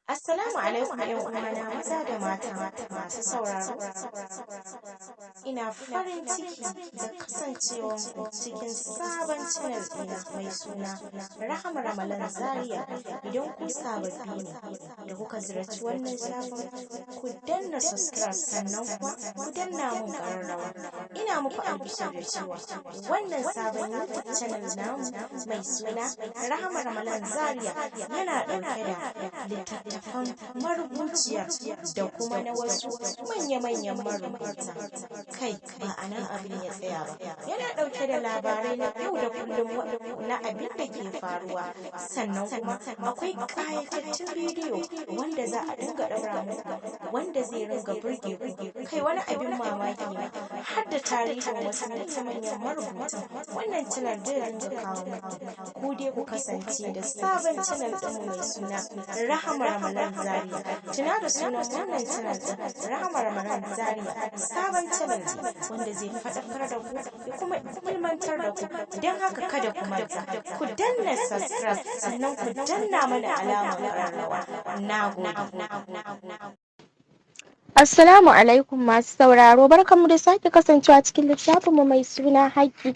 Assalamu alaikum ‘yan uwana maza da mata masu sauraro. Ina farin ciki da kasancewanku cikin sabon channel ɗina mai suna Rahama Ramalan Zaria. Idan ku sababbi ne da kuka ziyarci wannan shafin, ku danna subscribe, sannan kuma ku danna mun ƙararrawa. Ina muku albishir da cewa wannan sabon YouTube channel namu mai suna Rahama Ramalan Zaria yana ɗauke da littattafan marubuciya da kuma na wasu manya-manyan marubuta. Kai, ba a nan abin ya tsaya ba, yana ɗauke da labarai na yau da kullum na abin da ke faruwa, sannan kuma akwai ƙayatattun bidiyo wanda za a dinga ɗaura muku wanda zai ringa burge ku. Kai, wani abin mamaki ma, har da tarihin wasu manya-manyan marubutan wannan channel zai ringa kawo muku. Ku dai ku kasance da sabon channel ɗinmu mai suna Rahama Ramalan Zaria. Tuna da sunan wannan channel ɗin, Rahama Ramalan Zaria, sabon channel ne wanda zai faɗakar da ku ya kuma ilmantar da ku. Don haka kada ku manta ku danna subscribe, sannan ku danna mana alamar ƙararrawa. Na gode. Assalamu alaikum masu sauraro, barkanmu da sake kasancewa cikin littafinmu mai suna Haƙƙi.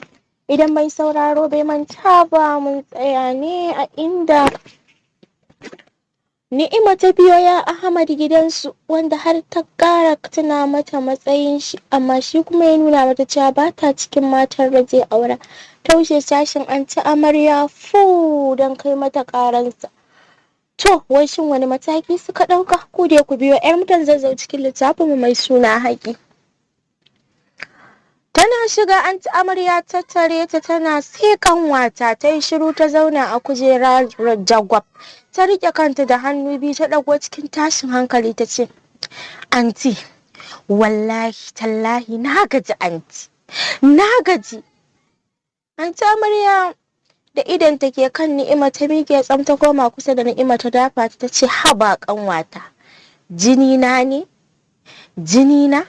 Idan mai sauraro bai manta ba, mun tsaya ne a inda Ni'ima ta biyo ya Ahmad gidansu, wanda har ta ƙara tuna mata matsayin shi, amma shi kuma ya nuna mata cewa ba ta cikin matan da zai aura. Ta wuce sashin anti amarya fu don kai mata ƙaransa. To, wai shin wani mataki suka ɗauka? Ku dai ku biyo 'yar mutan Zazzau cikin littafinmu mai suna Haƙƙi. Tana shiga, anti amarya ta tare ta tana, "Sai ƙanwata." Ta yi shiru, ta zauna a kujera jagwab. Ta riƙe kanta da hannu biyu, ta ɗago cikin tashin hankali ta ce, "Anti, wallahi tallahi na gaji, anti, na gaji." Anti amarya da idon ta ke kan Ni'ima ta miƙe tsam, ta koma kusa da Ni'ima, ta dafa ta, ta ce, "Haba ƙanwata, jini na ne, jini na.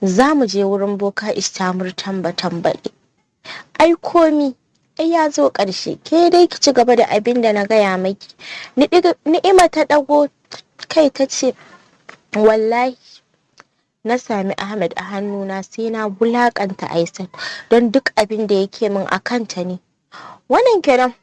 Za mu je wurin boka Istamur tamba tambaɗe. Ai komi ai ya zo ƙarshe. Ke dai ki ci gaba da abin da na gaya maki." Ni'ima ta ɗago kai ta ce, "Wallahi na sami Ahmed a hannuna, sai na wulaƙanta Aisat, don duk abin da yake min a kanta ne." Wannan kenan.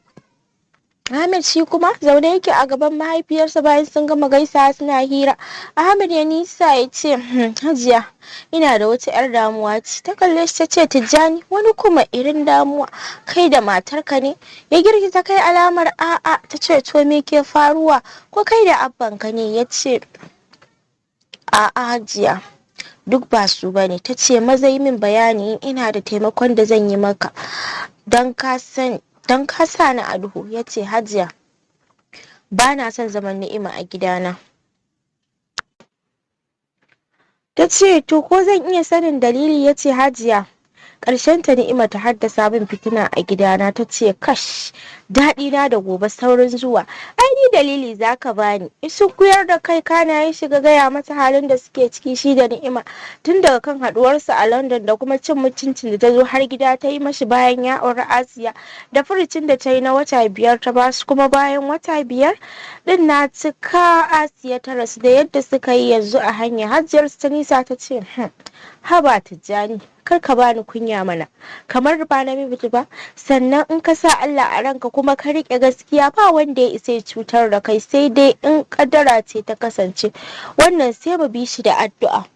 Ahmed shi kuma zaune yake a gaban mahaifiyarsa bayan sun gama gaisawa suna hira. Ahmed ya nisa ya ce, "Hajiya, ina da wata 'yar damuwa ce." Ta kalle shi ta ce, "Tijjani, wani kuma irin damuwa? Kai da matarka ne?" Ya girgiza kai alamar a'a. Ta ce, "To me ke faruwa? Ko kai da abbanka ne?" Ya ce, "A'a Hajiya, duk ba su bane." Ta ce, "Maza yi min bayani in ina da taimakon da zan yi maka, don ka san don ka sa ni a duhu." Ya ce, "Hajiya, ba na son zaman Ni'ima a gidana." Ta ce, "To ko zan iya sanin dalili?" Ya ce, "Hajiya, ƙarshen ta Ni'ima ta haddasa min fitina a gidana." Ta ce, "Kash, daɗi na da gobe saurin zuwa. Ai ni dalili zaka bani." Sunkuyar da kai kana ya shiga gaya mata halin da suke ciki shi da Ni'ima, tun daga kan haɗuwarsa a London da kuma cin mutuncin da ta zo har gida ta yi mashi bayan ya auri Asiya, da furucin da ta yi na wata 5 ta basu, kuma bayan wata 5 din na cika Asiya ta rasu, da yadda suka yi yanzu a hanya. Hajiyar ta nisa ta ce, "Haba Tijjani, kar ka bani kunya mana, kamar ba namiji ba. Sannan in ka sa Allah a ranka kuma ka riƙe gaskiya, ba wanda ya isa ya cutar da kai, sai dai in kaddara ce ta kasance. Wannan sai mu bi shi da addu'a."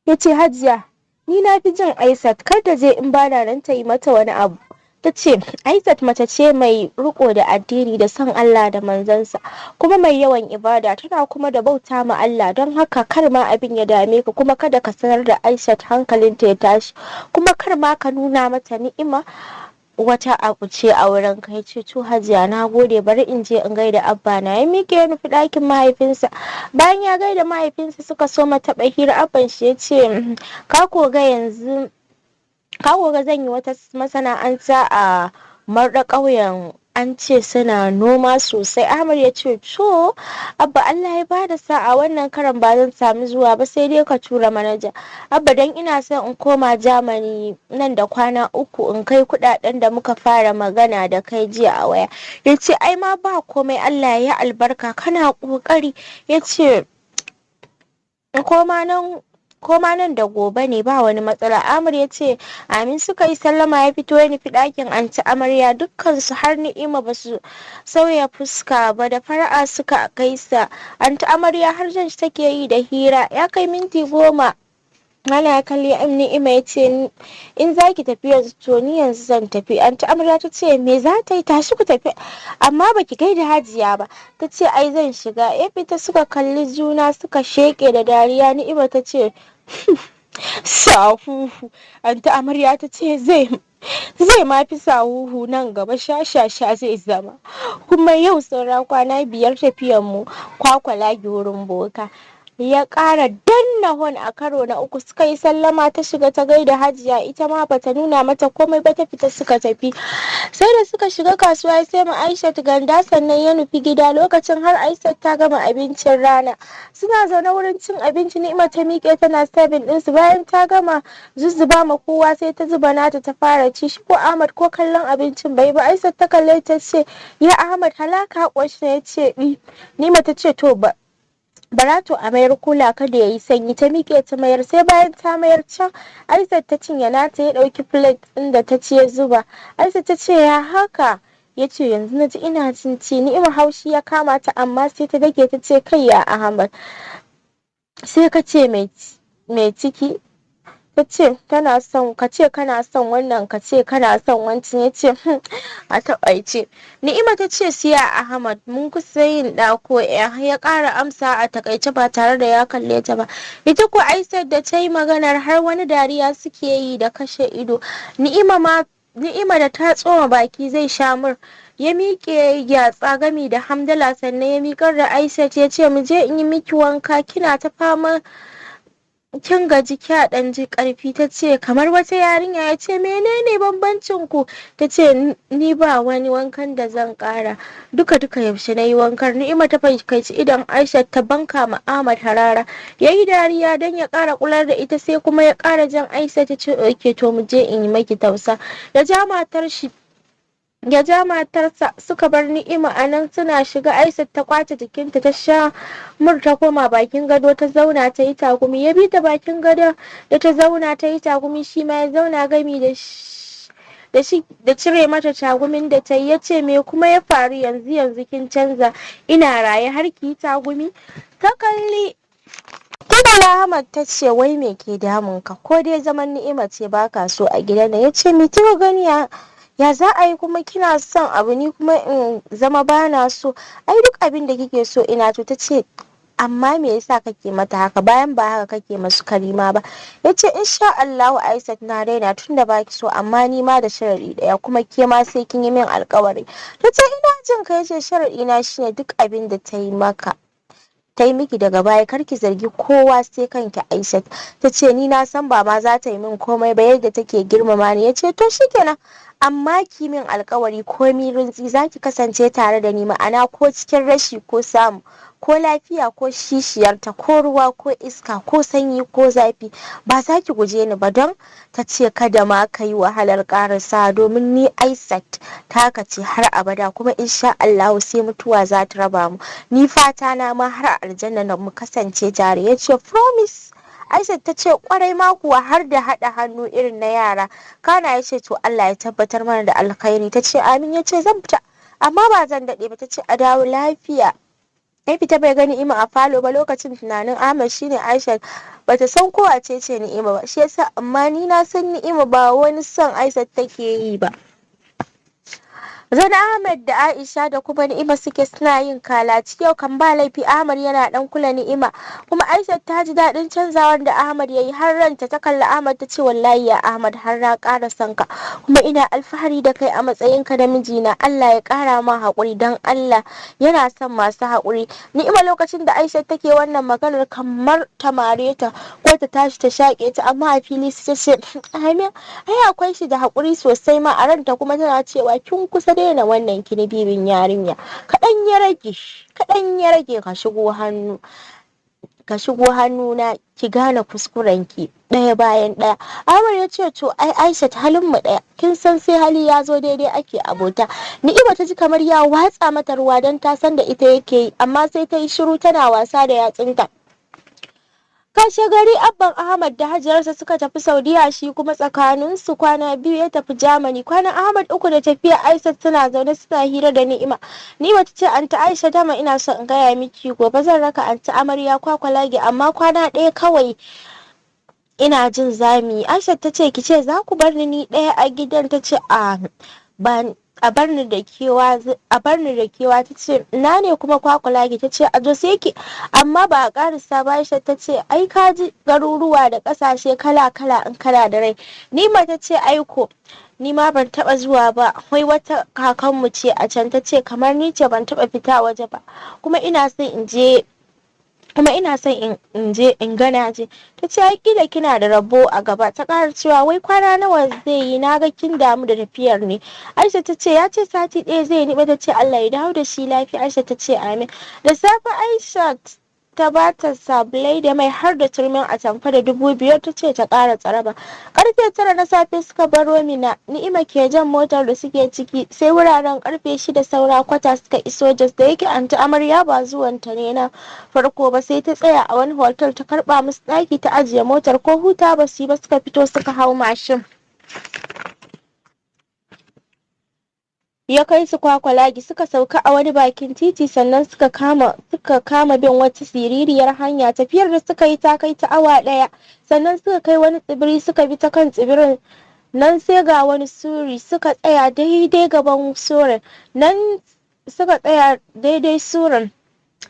Ya ce, "Hajiya, ni na fi jin Aisat kar ta je in bana nan ta yi mata wani abu." Ta ce, "Aisat mace ce mai riko da addini da son Allah da manzansa, kuma mai yawan ibada, tana kuma da bauta ma Allah. Don haka kar ma abin ya dame ka, kuma kada ka sanar da Aishat hankalinta ya tashi, kuma kar ma ka nuna mata Ni'ima wata abu ce a wurin ka." Ce, "To Hajiya, na gode, bari in je in gaida abba na." Ya miƙe ya nufi ɗakin mahaifinsa. Bayan ya gaida mahaifinsa, suka soma taɓa hira. Abban shi ya ce, "Ka koga yanzu, ka koga zan yi wata masana'anta a Marɗa, ƙauyen An ce suna noma sosai. Ahmad ya ce, to Abba, Allah ya bada sa'a, wannan karan ba zan sami zuwa ba, sai dai ka tura manaja Abba, dan ina son in koma Germany nan da kwana 3 in kai kudaden da muka fara magana da kai jiya a waya. Ya ce, ai ma ba komai, Allah ya albarka, kana kokari. Ya ce, koma nan da gobe ne, ba wani matsala. Amir ya ce amin. Suka yi sallama, ya fito ya nufi ɗakin Anti Amarya. Dukkansu har Ni'ima ba su sauya fuska ba, da fara'a suka gaisa. Anti Amarya har jan shi take yi da hira. Ya kai minti 10 Malam ya kalli Ni'ima ya ce, in za ki tafi yanzu, to ni yanzu zan tafi. Anti Amarya ta ce, me za ta yi? Tashi ku tafi, amma baki gaida Hajiya ba. Ta ce, ai zan shiga. Ya fita, suka kalli juna suka sheke da dariya. Ni'ima ta ce, sahuhu. Anti Amarya ta ce, zai ma fi sahuhu nan gaba, sha-sha-sha zai zama. Kuma yau saura kwana 5 tafiyan mu Kwakwalagi wurin boka. Ya ƙara danna hon a karo na uku. Suka yi sallama, ta shiga ta gaida Hajiya, ita ma bata nuna mata komai ba, ta fita suka tafi. Sai da suka shiga kasuwa ya sai ma Aisha ganda, sannan ya nufi gida. Lokacin har Aisha ta gama abincin rana. Suna zaune wurin cin abinci, Ni'ima ta miƙe tana serving ɗinsu. Bayan ta gama zuzzuba ma kowa, sai ta zuba nata ta fara ci. Shi ko Ahmad ko kallon abincin bai ba. Aisha ta kalle ta ce, ya Ahmad, halaka ƙoshi? Ya ce, i. Ni'ima ta ce, to ba Barato a mayar kula kada ya yi sanyi. Ta miƙe ta mayar. Sai bayan ta mayar can Aisha ta cinye nata, ya ɗauki plate ɗin da ta ci ya zuba. Aisha ta ce, ya haka? Ya ce, yanzu na ji ina jin ci. Ni'ima haushi ya kama ta, amma sai ta dage ta ce, kai ya Ahmad, sai ka ce mai ciki, ta ce tana son ka ce kana son wannan, ka ce kana son wancan. Ya ce, a taƙaice. Ni'ima ta ce, siya Ahmad, mun kusa yin ɗa ko ya? Ya ƙara amsa a takaice ba tare da ya kalle ta ba. Ita ko Aisha da ta yi maganar har wani dariya suke yi da kashe ido. Ni'ima ma, Ni'ima da ta tsoma baki zai sha mur. Ya miƙe gyatsa gami da hamdala, sannan ya miƙar da Aisha ya ce, mu je in yi miki wanka, kina ta fama kin gaji, kya dan ji karfi. Ta ce, kamar wata yarinya. Ya ce, menene bambancin ku? Ta ce, ni ba wani wankan da zan kara, duka duka yaushe na yi wankar? Ni'ima ta fahimci idan Aisha ta banka ma Ahmad harara. Ya yi dariya don ya kara kular da ita, sai kuma ya kara jan Aisha. Ta ce, okay, to mu je in yi maki tausa. Ya ja matar shi, ya ja matarsa suka bar Ni'ima a nan. Suna shiga, Aisha ta kwace jikinta, ta sha mur, ta koma bakin gado ta zauna ta yi tagumi. Ya bi ta bakin gado da ta zauna ta yi tagumi, shi ma ya zauna gami da da shi da cire mata tagumin da ta yi. Ya ce, me kuma ya faru yanzu? Yanzu kin canza, ina raye har ki yi tagumi. Ta kalli Tana Ahmad ta ce, wai me ke damun ka? Ko dai zaman Ni'ima ce baka so a gidan nan? Ya ce, me kika gani? Ya za a yi kuma kina son abu, ni kuma in zama bana so? Ai duk abin da kike so ina to. Ta ce, amma me yasa kake mata haka bayan ba haka kake masu Karima ba? Ya ce, insha Allahu Aishat, na daina tunda baki so, amma ni ma da sharadi daya, kuma ke ma sai kin yi min alkawari. Ta ce, ina jin ka. Yace, sharadi na shine duk abin da ta yi maka, ta yi miki daga baya, kar ki zargi kowa sai kanki. Aishat ta ce, ni na san ba ma za ta yi min komai ba, yadda take girmama ni. Ya ce, to shikenan, amma ki min alkawari komi rintsi za ki kasance tare da ni, ma'ana ko cikin rashi ko samu, ko lafiya ko kishiyarta, ko ruwa ko iska, ko sanyi ko zafi, ba za ki guje ni ba. Don ta ce, kada ma ka yi wahalar karasa, domin ni Aishat taka ce har abada, kuma insha Allahu sai mutuwa za ta raba mu. Ni fata na ma har aljanna na mu kasance tare. Ya ce, promise? Aisha ta ce, kwarai ma kuwa, har da haɗa hannu irin na yara. Kana ya ce, to Allah ya tabbatar mana da alkhairi. Ta ce, amin. Ya ce, zan fita amma ba zan daɗe ba. Ta ce, a dawo lafiya. Ya fita, bai ga Ni'ima a falo ba. Lokacin tunanin Ahmad shine Aisha bata san ko wace ce Ni'ima ba, shi yasa. Amma ni na san Ni'ima ba wani son Aisha take yi ba. Zan Ahmad da Aisha da kuma Ni'ima suke suna yin kalaci. Yau kan ba laifi, Ahmad yana dan kula Ni'ima, kuma Aisha ta ji daɗin canzawar da Ahmad ya yi har ranta. Ta kalli Ahmad ta ce, wallahi ya Ahmad, har na ƙara son ka, kuma ina alfahari da kai a matsayinka na mijina. Allah ya ƙara ma haƙuri, don Allah yana son masu haƙuri. Ni'ima lokacin da Aisha take wannan maganar kamar ta mare ta ko ta tashi ta shaƙe ta, amma a fili su ta ce, amin, ai akwai shi da haƙuri sosai ma. A ranta kuma tana cewa, kin kusa Daina wannan kinibibin yarinya. Kaɗan ya rage, kaɗan ya rage ka shigo hannu, ka shigo hannuna ki gane kuskurenki ɗaya bayan ɗaya. Ahmad ya ce, "To ai Aisha halin mu ɗaya, kin san sai hali ya zo daidai ake abota." Ni'ima ta ji kamar ya watsa mata ruwa, don ta san da ita yake yi, amma sai ta yi shiru tana wasa da yatsunta. Kashe gari Abban Ahmad da Hajiyarsa suka tafi Saudiya, shi kuma tsakaninsu kwana 2 ya tafi Germany. Kwanan Ahmad 3 da tafiya, Aisha suna zaune suna hira da Ni'ima. Ni'ima ta ce, "Anti Aisha, dama ina son in gaya miki, gobe zan raka Anti Amarya Kwakwalage, amma kwana ɗaya kawai ina jin zami." Aisha ta ce, "Ki ce za ku bar ni ɗaya a gidan?" Ta ce, "A ba, a bar ni da kewa, a bar ni da kewa." Ta ce, "Na ne kuma Kwakwalage?" Ta ce, "A Jos yake, amma ba a karisa ba." Aisha ta ce, "Ai ka ji garuruwa da kasashe kala kala in kana da rai." Nima ta ce, "Aiko ni ma ban taba zuwa ba, wai wata kakanmu ce a can." Ta ce, "Kamar ni ce ban taba fita waje ba, kuma ina son in je, kuma ina son in je in gana je." Ta ce, "Ai kila kina da rabo a gaba." Ta ƙara cewa, "Wai kwana nawa zai yi? Na ga kin damu da tafiyar ne." Aisha ta ce, "Ya ce sati ɗaya zai yi." Ta ce, "Allah ya dawo da shi lafiya." Aisha ta ce, "Amin." Da safe Aisha ta ba ta sabulai da mai har da turmin atamfa da 5,000, ta ce ta ƙara tsaraba. Karfe 9 na safe suka baro Mina, Ni'ima ke jan motar da suke ciki, sai wuraren karfe 5:45 suka iso Jos. Da yake Anti Amarya ba zuwanta ne na farko ba, sai ta tsaya a wani hotel ta karɓa musu ɗaki ta ajiye motar. Ko huta ba su yi ba suka fito suka hau mashin. Ya kai su Kwakwalagi, suka sauka a wani bakin titi, sannan suka kama bin wata siririyar hanya. Tafiyar da suka yi ta kai ta awa ɗaya, sannan suka kai wani tsibiri. Suka bi ta kan tsibirin nan, sai ga wani suri. Suka tsaya daidai gaban surin nan, suka tsaya daidai surin,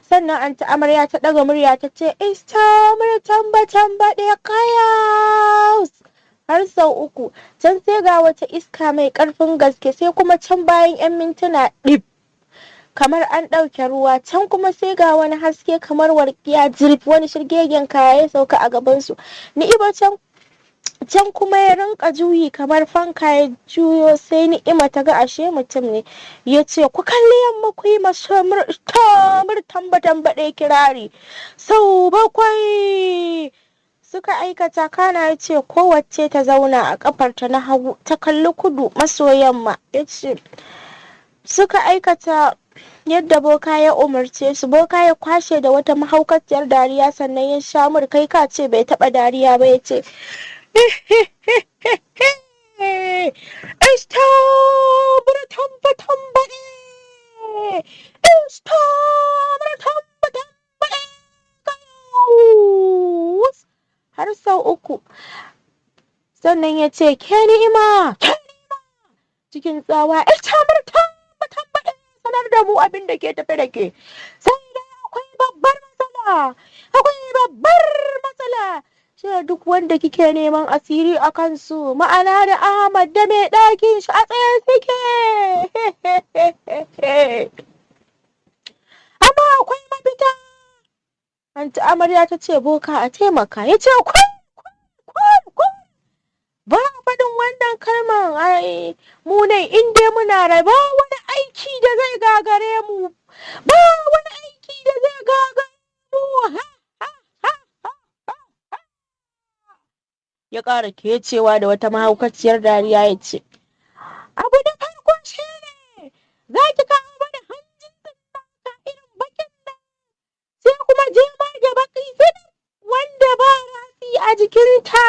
sannan Anti Amarya ta ɗaga murya ta ce, "Istamar tamba tamba ɗaya kaya," har sau uku. Can sai ga wata iska mai ƙarfin gaske, sai kuma can bayan 'yan mintuna ɗib kamar an ɗauke ruwa. Can kuma sai ga wani haske kamar walƙiya jirif, wani shirgegen kaya ya sauka a gabansu. Ni'ima can kuma ya rinka juyi kamar fanka ya juyo, sai Ni'ima ta ga ashe mutum ne. Ya ce, "Ku kalli yamma, ku yi masu tamur tamba tambaɗe kirari sau bakwai." Suka aikata. Kana ya ce kowacce ta zauna a kafarta na hagu, ta kalli kudu maso yamma. Ya ce suka aikata yadda boka ya umarce su. Boka ya kwashe da wata mahaukaciyar dariya, sannan ya sha mur, kai ka ce bai taba dariya ba. Ya ce, "Istabur tamba tambaɗe, istabur tamba tambaɗe," har sau uku. Sannan ya ce, "Ke Ni'ima, ke Ni'ima," cikin tsawa, "istabur tamba tambaɗe, sanar da mu abin da ke tafe da ke. Sai dai akwai babbar matsala, akwai babbar matsala. Shi duk wanda kike neman asiri a kansu, ma'ana da Ahmad da mai ɗakin shi, a tsaye suke. Amma akwai mafita." Anti Amarya ta ce, "Boka, a taimaka." Ya ce, "Kun kun kun, ba a faɗin wannan kalman. Ai mu ne in dai muna rai, ba wani aiki da zai gagare mu, ba wani aiki da zai gagare mu." Ha ha ha ha ha. Ya ƙara kecewa da wata mahaukaciyar dariya, ya ce, "Abu da farko shi ne za ki kawo mana hanjin tsinnaka irin bakin nan, sai kuma jemage baki fiɗin wanda ba ratsi a jikinta,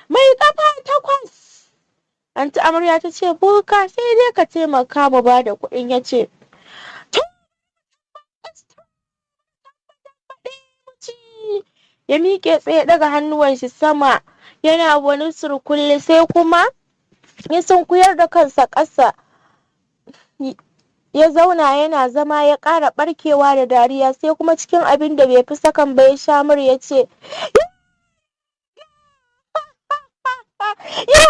mai kafa 8." Anti Amarya ta ce, "Boka, sai dai ka taimaka mu ba da kuɗin." Ya ce, "To." Ya miƙe tsaye, ɗaga hannuwan shi sama yana wani surkulle, sai kuma ya sunkuyar da kansa ƙasa ya zauna. Yana zama ya ƙara ɓarkewa da dariya, sai kuma cikin abin da bai fi sakan ba ya sha mur, ya ce, "Ya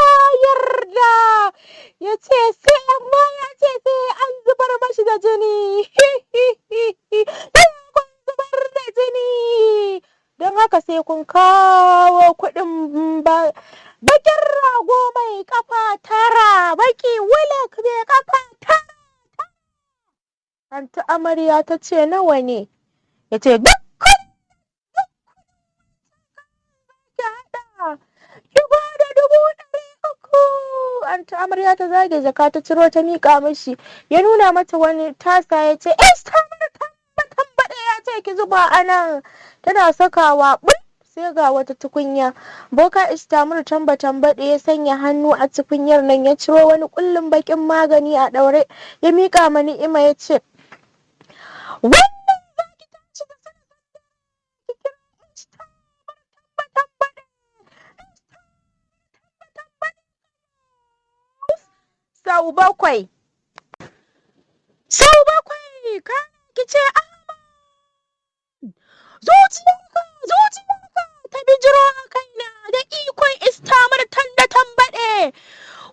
yarda." Ya ce sai, amma ya ce sai an zubar mashi da jini, sai kun zubar da jini, don haka sai kun kawo kuɗin bakin rago mai kafa 9, baki wulak mai kafa 9. Anti amarya ta ce nawa ne? Ya ce duk ki haɗa ki bada 300,000. Anti amarya ta zage jaka ta ciro ta miƙa mishi. Ya nuna mata wani tasa ya ce tambaɗe ya ce ki zuba a nan. Tana sakawa ɓul sai ga wata tukunya. Boka Istamur Tamba Tambaɗe ya sanya hannu a tukunyar nan ya ciro wani ƙullin baƙin magani a ɗaure ya miƙa ma Ni'ima ya ce wannan zaki tashi da ki kira Istamur Tamba Tambaɗe, Tambaɗe sau bakwai. Sau bakwai kana ki ce Ahmad, zuciyarka zuciyarka ta bijiro a kaina da ikon Istamur Tanda Tambaɗe.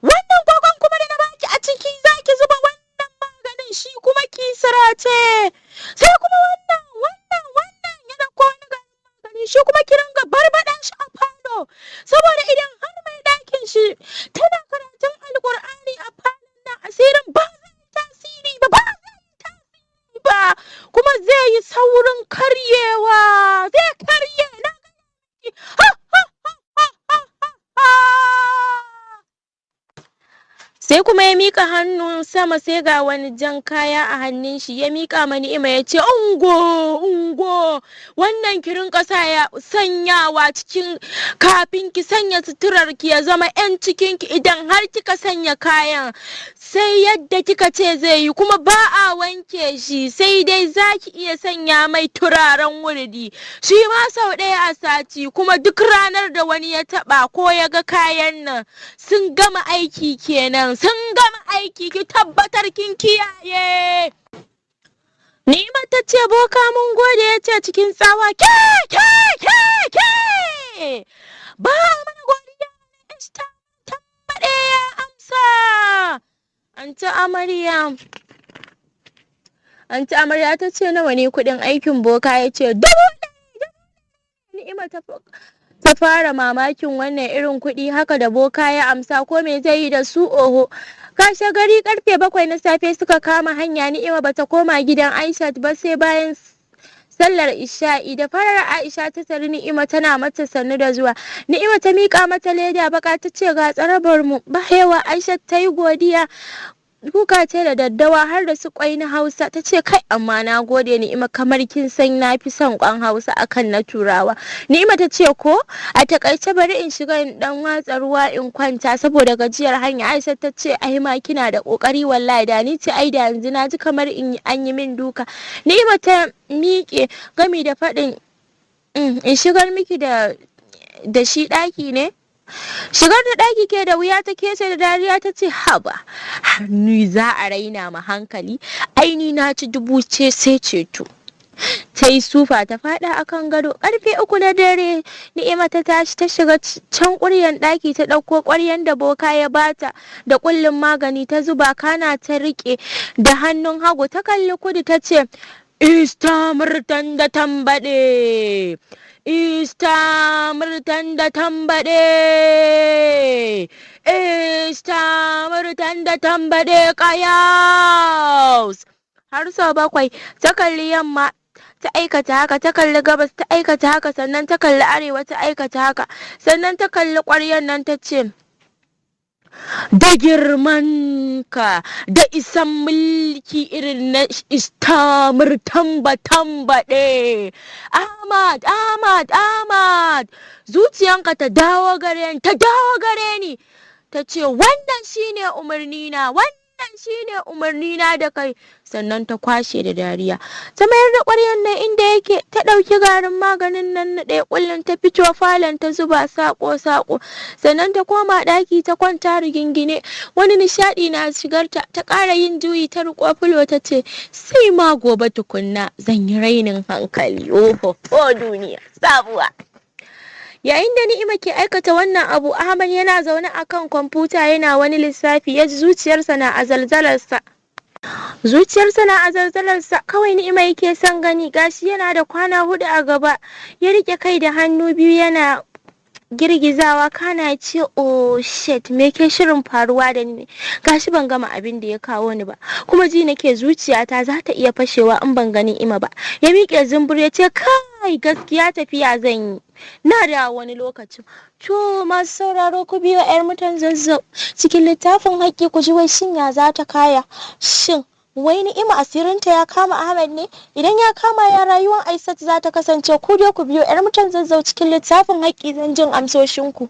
Wannan gwaggon kuma da na baki a ciki zaki zuba wannan maganin, shi kuma ki sirace. Sai kuma wannan wannan wannan, ya dauko wani garin magani, shi kuma ki ringa barbaɗa shi a falo, saboda idan har mai ɗakin shi tana karatun Alƙur'ani a falon nan, asirin ba zai yi tasiri ba, ba zai yi tasiri ba, kuma zai yi saurin karyewa, zai karye, na gaya miki. Ha ha ha ha ha ha. Sai kuma ya mika hannu sama, sai ga wani jan kaya a hannun shi. Ya mika ma Ni'ima ya ce ungo ungo, wannan ki rinka sanyawa cikin kafin ki sanya suturar ki, ya zama yan cikin ki. Idan har kika sanya kayan, sai yadda kika ce zai yi, kuma ba a wanke shi, sai dai zaki iya sanya mai turaren wurdi, shi ma sau ɗaya a sati. Kuma duk ranar da wani ya taɓa ko ya ga kayan nan, sun gama aiki kenan, sun gama aiki. Ki tabbatar kin kiyaye. Ni'ima ta ce boka mun gode. Ya ce cikin tsawa, ke ke ke ke, ba mana godiya, ta tambaɗe ya amsa. Anti amarya, anti amarya ta ce nawa ne kuɗin aikin boka? Ya ce 1,000. Ni'ima ta fara mamakin wannan irin kuɗi haka da boka ya amsa, ko me zai yi da su oho. Kashe gari karfe 7 na safe suka kama hanya. Ni'ima bata koma gidan Aisha ba sai bayan sallar isha'i. Da farar Aisha ta tari Ni'ima tana mata sannu da zuwa. Ni'ima ta miƙa mata leda baka ta ce ga tsarabar mu ba yawa. Aisha ta yi godiya, kuka ce da daddawa har da su kwai na Hausa. Ta ce kai, amma na gode Ni'ima, kamar kin san na fi son kwan Hausa akan na Turawa. Ni'ima ta ce ko a takaice bari in shiga in dan watsa ruwa in kwanta saboda gajiyar hanya. Aisha ta ce ai ma kina da kokari wallahi, da ni ce ai da yanzu na ji kamar in an yi min duka. Ni'ima ta miƙe gami da faɗin in shigar miki da shi ɗaki ne. Shigar da ɗaki ke da wuya ta kece da dariya ta ce haba, har ni za a raina ma hankali? Ai ni na ci dubu ce sai ceto. Ta yi sufa ta faɗa akan gado. Karfe 3 na dare Ni'ima ta tashi ta shiga can ƙuryan ɗaki ta ɗauko ƙwaryan da boka ya bata da ƙullin magani ta zuba, kana ta riƙe da hannun hagu, ta kalli kudu ta ce Istamurtan da tambaɗe, Istamurtan da tambaɗe, Istamurtan da tambaɗe ƙayaus har sau bakwai. Ta kalli yamma ta aikata haka, ta kalli gabas ta aikata haka, sannan ta kalli arewa ta aikata haka, sannan ta kalli ƙwaryan nan ta ce da girmanka da isan mulki irin na Istamur Tamba Tambaɗe, Ahmad, Ahmad, Ahmad, zuciyanka ta dawo gare ni, ta dawo gare ni. Ta ce wannan shine umarnina, wannan shine umarnina da kai. Sannan ta kwashe da dariya, ta mayar da ƙwaryan nan inda yake, ta ɗauki garin maganin nan na ɗaya ƙullin, ta fito falon ta zuba saƙo-saƙo, sannan ta koma ɗaki ta kwanta rigingine. Wani nishaɗi na shigarta, ta ƙara yin juyi, ta riƙo filo ta ce sai ma gobe tukunna zan yi rainin hankali. Oho duniya sabuwa. Yayin da Ni'ima ke aikata wannan abu, Ahmad yana zaune a kan kwamfuta yana wani lissafi. Ya ji zuciyarsa na a zalzalarsa. Zuciyarsa na a zalzalarsa. Kawai Ni'ima yake son gani, gashi yana da kwana 4 a gaba. Ya rike kai da hannu biyu yana Girgizawa kana ya ce, "Oh shit, me ke shirin faruwa da ni ne? Gashi ban gama abin da ya kawo ni ba, kuma ji nake zuciyata za ta iya fashewa in ban gani Ima ba." Ya miƙe zumbur ya ce, "Kai, gaskiya tafiya zan yi, na da wani lokacin." To, masu sauraro, ku biyo 'Yar Mutan Zazzau cikin littafin Haƙƙi ku ji wai shin ya za ta kaya. Shin wai Ni'ima asirinta ya kama Ahmed ne? Idan ya kama, ya rayuwar Aisat za ta kasance? Ku dai ku biyo 'Yar Mutan Zazzau cikin littafin Haƙƙi don jin amsoshinku.